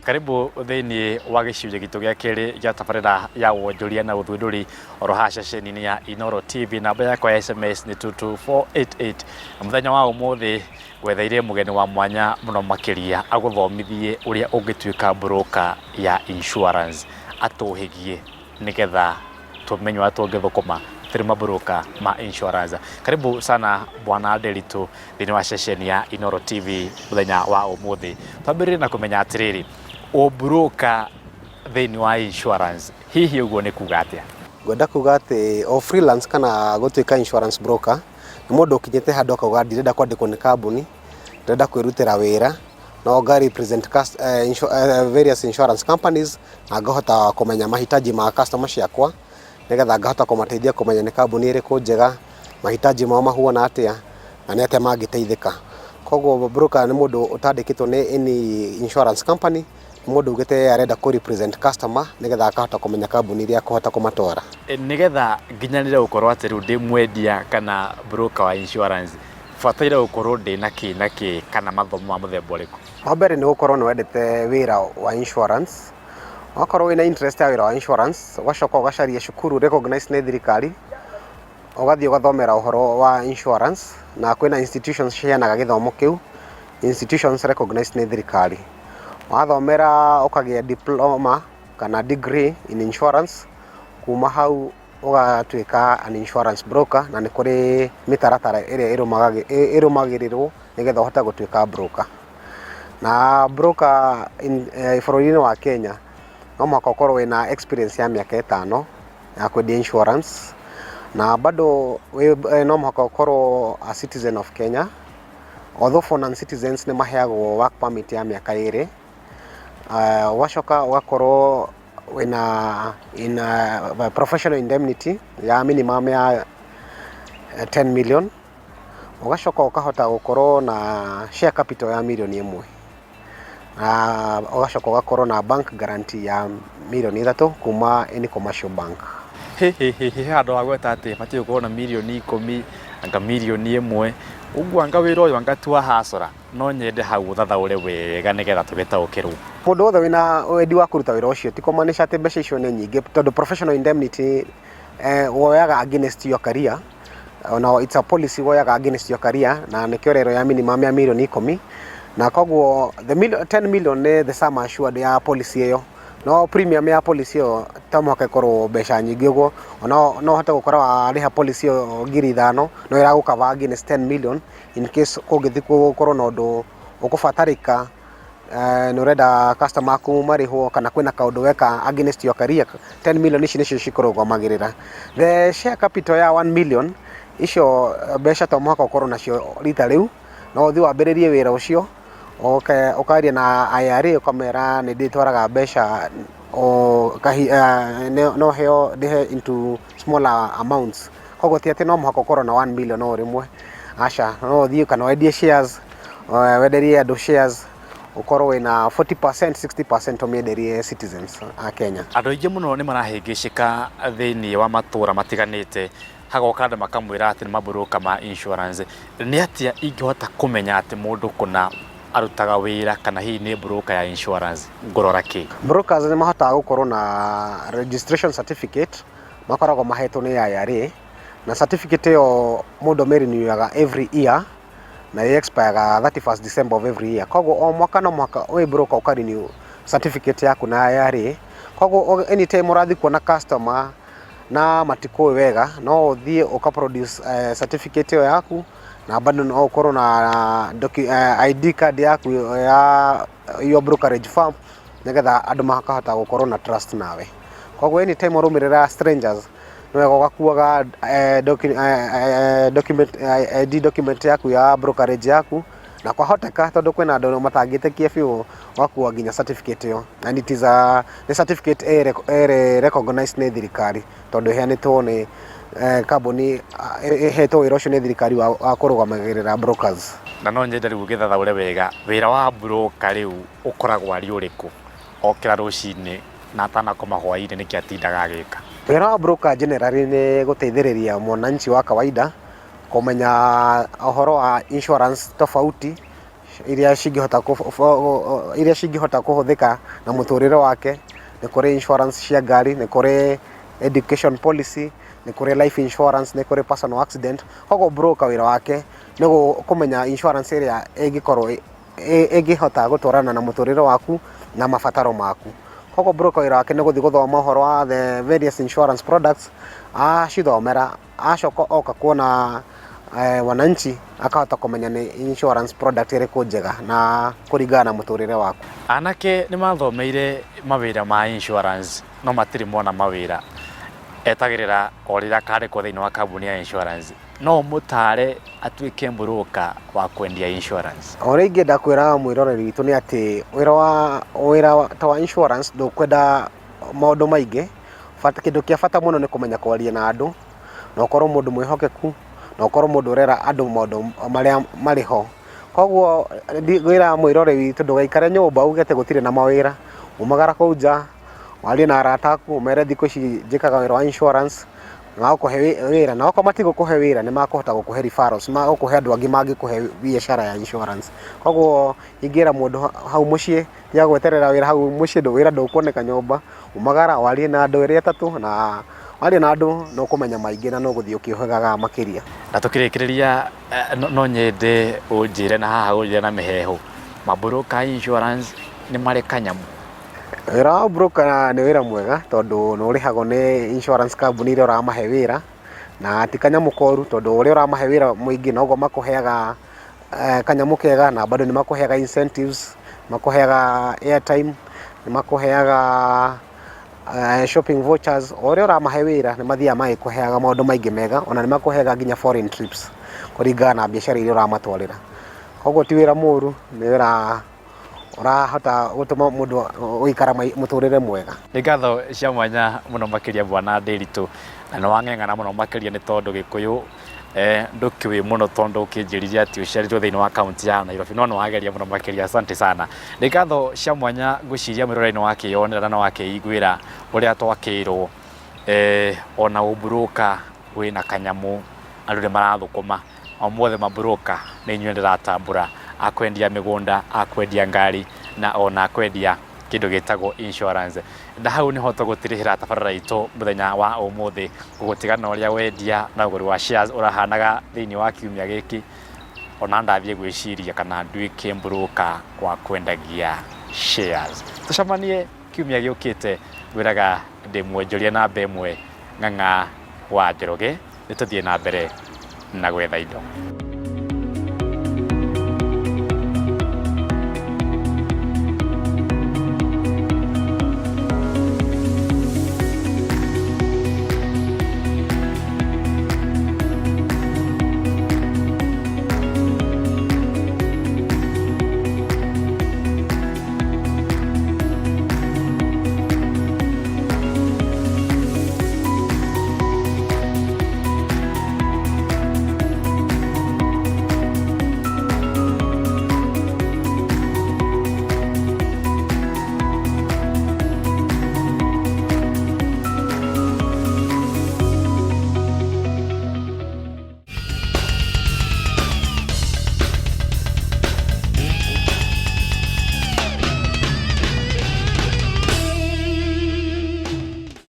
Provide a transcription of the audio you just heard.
Karibu thĩinĩ wa gĩcunjĩ gitũ gĩa kerĩ gĩa tabarĩra ya wonjoria na ũthundũri oro haha ceceni-inĩ ya Inooro TV. Namba yakwa ya SMS nĩ 22488. Na mũthenya wa ũmũthĩ ngwetheire mũgeni wa mwanya mũno makĩria agũthomithie ũrĩa ũngĩtuĩka broker ya insurance, atũhĩgie nĩgetha tũmenye ũrĩa tũngĩthũkũma tũrĩ mabroka ma insurance. Karibu sana Bwana Nderitu thĩinĩ wa ceceni ya Inooro TV mũthenya wa ũmũthĩ. Twambĩrĩrie na kũmenya atĩrĩrĩ, ũbroka thĩinĩ wa insurance hihi ũguo nĩ kuga atĩa? Ngwenda kuga atĩ o freelance kana gũtuĩka insurance broker nĩ mũndũ ũkinyĩte handũ akauga ndirenda kwandĩkwo nĩ kambuni, ndĩrenda kwĩrutĩra wĩra, no nga represent various insurance companies na ngahota kũmenya mahitaji ma customer ciakwa, nĩgetha ngahota kũmateithia kũmenya nĩ kambuni ĩrĩkũ njega, mahitaji mao mahuana atĩa, na nĩ atĩa mangĩteithĩka. Koguo broker nĩ mũndũ ũtandĩkĩtwo nĩ any insurance company, nĩ mũndũ ugĩte ye arenda kũ represent customer nĩgetha akahota kũmenya kambuni iria akũhota kũmatwara. Nĩgetha nginyanĩre gũkorwo atĩ rĩu ndĩ mwendia kana broker wa insurance, bataire gũkorwo ndĩ na kĩ na kĩ kana mathomo ma mũthemba ũrĩkũ? Wa mbere nĩ gũkorwo nĩ wendete wĩra wa insurance, wakorwo wĩna interest ya wĩra wa insurance, ũgacoka ũgacaria cukuru recognized nĩ thirikari, ũgathiĩ ũgathomera ũhoro wa insurance, na kwĩna institutions ciheanaga gĩthomo kĩu, institutions recognized nĩ thirikari. Wathomera ũkagĩa diploma kana degree in insurance, kuma hau ũgatuĩka an insurance broker, na nĩ kũrĩ mĩtaratara ĩrĩa ĩrũmagĩrĩrwo nĩgetha ũhote gũtuĩka broker. Na broker bũrũri-inĩ wa Kenya no mũhaka ũkorwo wĩna experience ya mĩaka 5 ya kwendia insurance, na bado no mũhaka ũkorwo a citizen of Kenya, although for non-citizens nĩ maheagwo work permit ya mĩaka 2. Ũgacoka ũgakorwo wĩna in professional indemnity ya minimum ya 10 million, ũgacoka ũkahota gũkorwo na share capital ya mirioni 1, na ũgacoka ũgakorwo na bank guarantee ya mirioni 3 kuma any commercial bank. He handũ wagweta atĩ batiĩ gũkorwo na mirioni 10 anga mirioni 1 ũguo, anga wĩra ũyũ anga ti wa hacora. No nyende hau ũthathaũre wega nĩgetha tũgĩtaũkĩrwo. Mũndũ wothe wĩna wendi wa kũruta wĩra ũcio, ti kũmaanisha atĩ mbeca icio nĩ nyingĩ, tondũ professional indemnity woyaga against your career, ona it's a policy woyaga against your career, na nĩkĩo rero ya minimum ya mirioni 10, na koguo the 10 million nĩ the sum assured ya policy ĩyo, no premium ya policy ĩyo to mũhaka ĩkorwo mbeca nyingĩ ũguo. Ona no ũhote gũkorwo warĩha policy ĩyo 5,000, no ĩragũcover against 10 million in case kũngĩthiĩ gũkorwo na ũndũ ũkũbatarĩka, nĩ ũrenda customer aku marĩhwo kana kwĩna kaũndũ weka against your career, 10 million ici nĩcio cikũrũgamagĩrĩra. The share capital ya 1 million, icio mbeca to mũhaka ũkorwo nacio rita rĩu, no ũthiĩ wambĩrĩrie wĩra ũcio, ũke ũkaria na IRA ũkamera nĩ ndĩtwaraga mbeca o no heo ndĩhe into smaller amounts. Koguo ti atĩ no mũhaka ũkorwo na 1 million o rĩmwe, aca, no ũthiĩ kana wendie shares, wenderie andũ shares, ũkorwo wĩna 40%, 60% ũmĩenderie citizens a Kenya. Andũ aingĩ mũno nĩ marahĩngĩcĩka thĩinĩ wa matũra matiganĩte, hagoka andũ makamwĩra atĩ nĩ mabroka ma insurance. Nĩ atĩa ingĩhota kũmenya atĩ mũndũ kũna arutaga wĩra kana hihi nĩ broker ya insurance? Ngũrora kĩ? Brokers nĩ mahotaga gũkorwo na registration certificate makoragwo mahetwo nĩ IRA, na certificate ĩyo mũndũ amĩrenewaga every year na ĩ expire 31st December of every year. Koguo o mwaka no mũhaka wĩ broker ũka renew certificate yaku na IRA. Koguo anytime ũrathiĩ kuona customer na matikũĩ wega, no ũthiĩ ũka produce certificate ĩyo yaku, na bado no ũkorwo na ID card yaku ya your brokerage firm, nĩgetha andũ makahota gũkorwo na trust nawe. Koguo anytime ũrũmĩrĩra strangers, nĩ wega ũgakuaga document, ID document yaku ya brokerage yaku, na kwahoteka, tondũ kwĩna andũ matangĩtĩkia biũ, ũgakua nginya certificate ĩyo, and it is a nĩ certificate ĩrĩ recognized nĩ thirikari, tondũ ĩheanĩtwo nĩ kambuni ĩhetwo wĩra ũcio nĩ thirikari wa kũrũgamagĩrĩra brokers. Na no nyende rĩu ũgĩthathaũre wega wĩra wa broker rĩu ũkoragwo arĩ ũrĩkũ, okĩra rũcinĩ na atanakoma hwaĩ-inĩ nĩkĩ atindaga agĩka? Wĩra wa broker generally nĩ gũteithĩrĩria mwananchi wa kawaida kũmenya ũhoro wa insurance tofauti. iria cingĩhota iria cingĩhota kũhũthĩka na mũtũrĩre wake. Nĩ kũrĩ insurance cia ngari, nĩ kũrĩ education policy, nĩ kũrĩ life insurance, nĩ kũrĩ personal accident. Koguo broker wĩra wake nĩ kũmenya insurance ĩrĩa ĩngĩkorwo ĩngĩhota gũtwarana na mũtũrĩre waku na mabataro maku. Koguo broker wĩra wake nĩ gũthiĩ gũthoma ũhoro wa the various insurance products, acithomera, acoka oka kuona wananchi, akahota kũmenya nĩ insurance product ĩrĩkũ njega na kũringana na mũtũrĩre waku. Anake nĩ mathomeire mawĩra ma insurance no matirĩ mona mawĩra, etagĩrĩra o rĩrĩa akandĩkwo thĩinĩ wa kambuni ya insurance. No ũmũtare atuĩke broker wa kwendia insurance? O ũrĩa ingĩenda kwĩra mwĩroreri witũ nĩ atĩ wĩra ta wa insurance ndũkwenda maũndũ maingĩ. Bata, kĩndũ kĩa bata mũno nĩ kũmenya kwaria na andũ, na ũkorwo mũndũ mwĩhokeku, na ũkorwo mũndũ ũrera andũ maũndũ marĩa marĩ ho. Koguo ngwĩra mwĩroreri witũ, ndũgaikare nyũmba uge atĩ gũtirĩ na mawĩra. Umagara kũu nja, warie na arata aku, ũmere thikũ ici njĩkaga wĩra wa insurance, magũkũhe wĩra. Na okorwo matigũkũhe wĩra, nĩ makũhota gũkũhe referrals, magũkũhe andũ angĩ mangĩkũhe biacara ya insurance. Koguo ingĩra mũndũ hau mũciĩ, tiga gweterera wĩra hau mũciĩ, wĩra ndũkuoneka nyũmba. Umagara, warie na andũ erĩ atatũ, na waria na andũ nĩ ũkũmenya maingĩ na nĩ ũgũthiĩ ũkĩũhĩgaga makĩria. Na tũkĩrĩkĩrĩria, no nyende ũnjĩre na haha ũnjĩre na mĩheehũ, mabroker insurance nĩ marĩ kanyamũ? Wĩra wa broker nĩ wĩra mwega, tondũ nĩ ũrĩhagwo nĩ insurance company iria ũramahe wĩra, na ti kanyamũ koru, tondũ ũrĩa ũramahe wĩra mũingĩ noguo makũheaga kanyamũ kega, na bado nĩ makũheaga incentives, makũheaga airtime, nĩ makũheaga shopping vouchers. O ũrĩa ũramahe wĩra, nĩ mathiaga magĩkũheaga maũndũ maingĩ mega, ona nĩ makũheaga nginya foreign trips kũringana na biacara iria ũramatwarĩra. Koguo ti wĩra mũru, nĩ wĩra ũrahota gũtũma mũndũ gũikara mũtũrĩre mwega. Nĩ ngatho cia mwanya mũno makĩria, bwana Ndĩritũ, na nĩ wang'eng'ana mũno makĩria, nĩ tondũ Gĩkũyũ ndũkĩũĩ mũno, tondũ ũkĩnjĩrire atĩ ũciarĩirwo thĩinĩ wa kaunti ya Nairobi, no nĩ wageria mũno makĩria, asante sana. Nĩ ngatho cia mwanya. Ngwĩciria mwĩroreri nĩ wakĩyonera na nĩ wakĩiguĩra ũrĩa twakĩirwo, ona ũbroker wĩna kanyamũ, andũ nĩ marathũkũma o mothe. Mabroker nĩ inyuĩ ndĩratambũra, akwendia mĩgũnda, akwendia ngari, na ona akwendia kĩndũ gĩtagwo insurance. Na hau nĩho tũgũtirihĩra tabarĩra itũ mũthenya wa ũmũthĩ, gũgũtigana ũrĩa wendia na ũgũri wa shares ũrahanaga thĩinĩ wa kiumia gĩkĩ. Ona ndathiĩ gwĩciria kana nduĩke broker wa kwendagia shares. Tũcemanie kiumia gĩũkĩte. Ngwĩraga ndĩ mwonjoria namba ĩmwe, Ng'ang'a wa Njoroge. Nĩ tũthiĩ na mbere na gwetha indo.